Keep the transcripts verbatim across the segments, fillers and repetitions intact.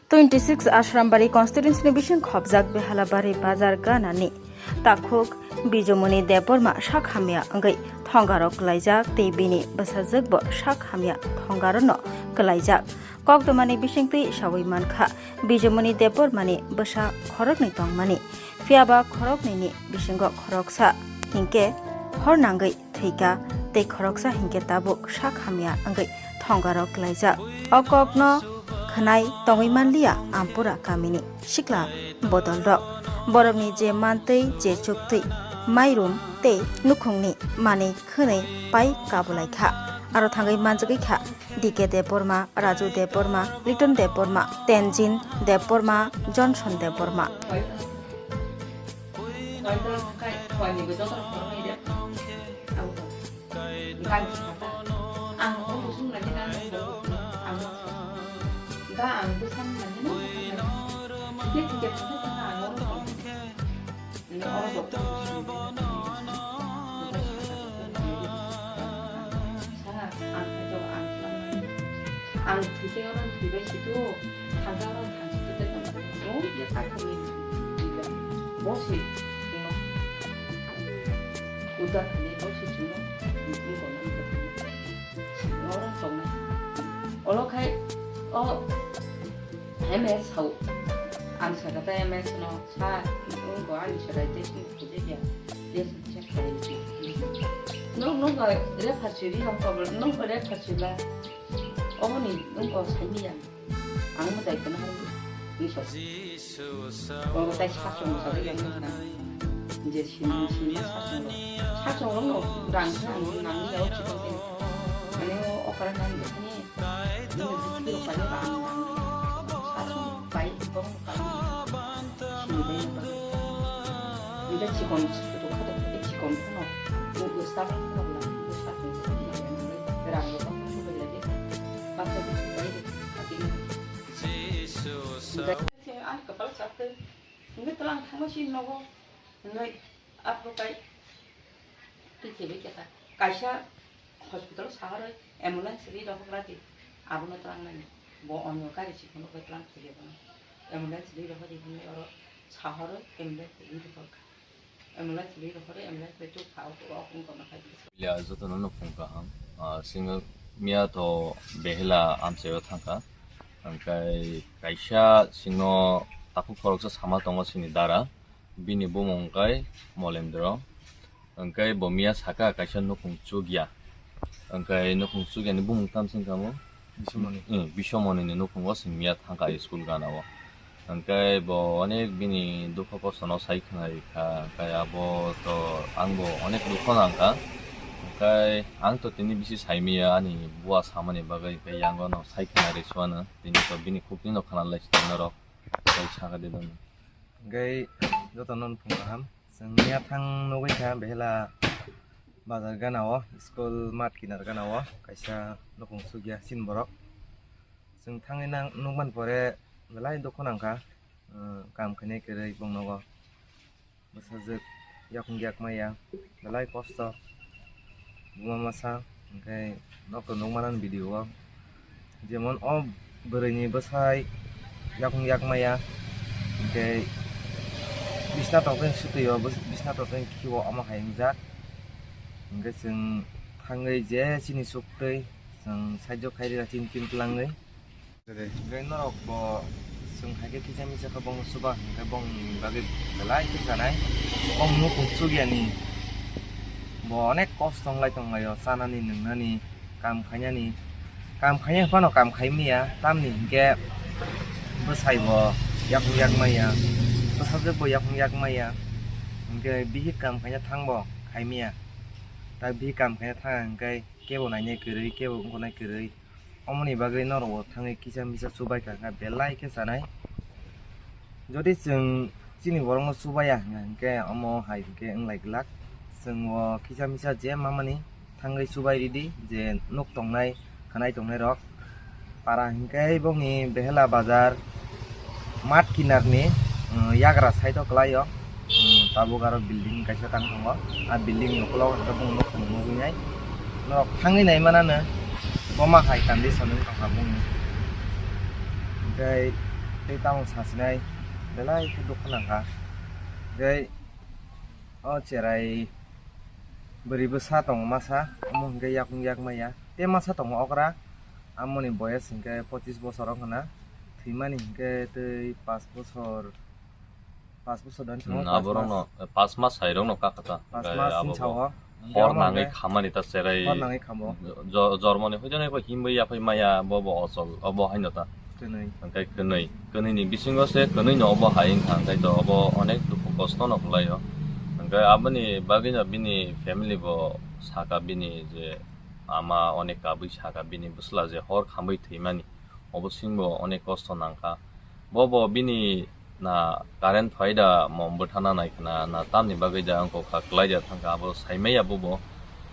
Twenty six Ashrambari constituency ni bising khobjak Behalabari bazar ganani takhuk Bijumoni Debbarma sak hamya wngwi thongarok kwlaijak tei bini bwsajwkbo sak hamya thongarono kwlaijak. Kokdumani bisingtwi sawi mankha, Bijumoni Debbarmani bwsa khoroknwi tongmani, phiyaba khoroknwini bisingo khoroksa hinkhe hor nangwi thwikha tei khoroksa hinkhe tabuk sak hamya wngwi thongarok kwlaijak. O kokno khwnai tongwi manliya Ampura kamini sikla bodolrok. Borokni je mantwi, je chuktwi, mairum tei nukhungni manwi khwnwi pai kabulaikha. Aro thangwi manjagwikha D K Debbarma, Raju Debbarma, Liton Debbarma, Tenzin Debbarma, Johnson Debbarma. Ang, ang bwswng nani na, ang, ang, ga ang bwswng nani na, thike thike thangkhe thangkhe ang oro tong. Nini oro doctor ni simi bai na thangkhe, sa ang khe to ang khlai mani. Ang thike oro thwibai si tu, thangkhe oro thangsi tu tei tong. Bo je kaithokni thwibai. Bo si chwngno udar khlai, bo si chwngno udar khlai. Oro tongnai. Olo khai o M S hau. Ang saka ta M S no sa, wngko ani saka tei sini khuje ya. Yes, check khai. No, no, no, refer siri yang problem. No, refer sila. Omo ni wngko sami yang. Ang mo dai kono hari. Ni so. Oro tai sasong sa yang na. Je sini sini sasong. Sasong no rang sa nang ya o chikon. Ani o okra nang ni. Nini bwswk rok bai rang nang. Sasong bai bong bai. Sini bai bong. Nda chikon chikon kha da chikon phano. Nini bwswk rok bai rang nang. Rang rok bai rang. Bata bisi bai rang. Ani kapal sakte. Nda tlang thangma si nogo. Nda Aphuru kai twi thwibai khe ta. Kaisa hospital saharwi ambulance ri rohok radi. Abono tlangnani. Bo onyo gari si phunukbai tlang thwiya bono. Ambulance ri rohori hwnwi oro saharwi ambulance ri rohorkha. Ambulance ri rohorwi ambulance bai tuk pha o tok wngkha na khai. Ya, jotono no phung kaham. Ah, singo miya to behela amchaio thangkha. Hwnkhe kaisa sino takhuk khoroksa sama tongo sini dara. Bini bumung khe Molendro. Hwnkhe bo miya saka kaisa nukhung chukya. Hwnkhe nukhung chukyani bumung tamsing kamo? Bisomoni. Hmm, Bisomoni ni nukhungo sing miya thangkha school gana o. Hwnkhe bo onek bini dukho kosto no sai khwnai kha. Hwnkhe abo to ang bo onek dukho nang kha. Hwnkhe ang to tini bisi sai miya ani bua samani bagwi, hwnkhe yango no sai khwnai rw suano. Tini to bini khukni no khna lai si norok. Tei saka de dono. Hwnkhe jotono phung kaham. Chwng miya thang nugwi kha behela bazar gana o, school mat kinar gana o kaisa nukhung chukya chini borok. Chwng thangwi nang nukmani pore belai dukhu nangkha, uh, kam khainai kwrwi bongnogo. Bwsajwk yakung yak maya, belai kosto. Buma masa, hwnkhe nokto nukmani video o. Jemon o bwrwini bwsai yakung yak maya, hwnkhe bisna tongthai sutwi o, bwsna tongthai khiwo omo hai wngjak. Hwnkhe chwng thangwi je chini suktwi chwng saijo khairwkha chini tin twlangwi. Hwnkhe norok bo chwng hai khe kisa misa khe bongno chuba hwnkhe bongni bagwi belai khe chanai. Bong nukhung chukyani bo onek kosto wnglai tonglaio, chanani nwngnani, kam khainani. Kam khaina phano kam khai maya, tamni hwnkhe bwsai bo yakung yak maya, bwsajwk bo yakung yak maya. Hwnkhe bihik kam khaina thangbo khai maya. Ta bihik kam khaina thang hwnkhe kebo nainai kwrwi, kebo wngkha nai kwrwi. Omoni bagwi norok bo thangwi kisa misa chubaikha, hwnkhe belai khe chanai. Jodi chwng chini borokno chubaiya hwnkha hwnkhe omo hai hwnkhe wnglai glak. Chwng bo kisa misa je mamani thangwi chubai ridi, je nuk tongnai, khwnai tongnairok. Para hwnkhe bongni behela bazar. Mat kinarni, um, yagra side o kwlaio, um, tabuk aro building kaisa tang tongo. A building ni ukulok hwnkhe bumung nukhung nugwi nai. Norok thangwi naimanano boma hai condition wng tongkha bumung. Hwnkhe Tei tamung sasinai belai khe dukha nangkha. Tei o cherai bwrwi bwsa tongo masa, omo hwnkhe yakung yak maya. Tei masa tongo okra, amoni boyes hwnkhe pochis bosor wngkha na, thwimani hwnkhe tei pas bosor, pas bosor dan Hmm, thwngmani pas aborokno, mas. Eh, pas mas sairokno kakha ta. Pas Hwnkhe mas abo hinsa bo o. Hor Hwnkhe nangwi omo khamani ta cherai. Hor nangwi khamo. Jo-, jormoni hoiteno eko himwi yaphai maya bo bo ochol obo haino ta. Kwnwi. Hwnkhe kwnwi. Kwnwini bisingo se kwnwino obo hai wngkha hwnkhe to obo onek dukhu kostono kwlaio. Hwnkhe aboni bagwino bini family bo saka bini je ama onek kabui saka bini bwsla je hor khamwi thwimani. Obo singbo onek kosto nangkha. Bo bo bini na current phai da mom bwthana nai khna, na tamni bagwi da wngkha kha kwlai da thangkha, abo saimaya bo bo.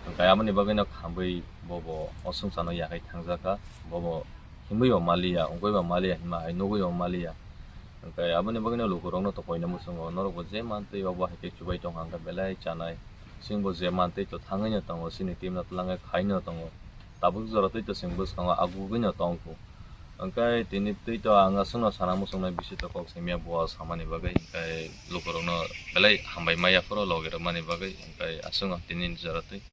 Hwnkhe aboni bagwino khamwi bo bo o swngcharno yakhai thangjakha. Bo bo himwi bo maliya, wngwi bo maliya, hima hai nugwi bo maliya. Hwnkhe aboni bagwino lukurokno to koina muchungo, norokbo je mantwi obo hai khe chubai tongkha hwnkhe belai chanai. Singbo je mantwi to thangwino tongo, chini teamno twlangwi khaino tongo. Tabuk jora twi to chwng bwskango agugwino tongkhu. Hwnkhe tini twi to ang aswkno sana muchungnai bisi to kok simiya bo samani bagwi, hwnkhe lukurokno belai hambai maya phuru logi rwmani bagwi, hwnkhe aswkno tini jora twi.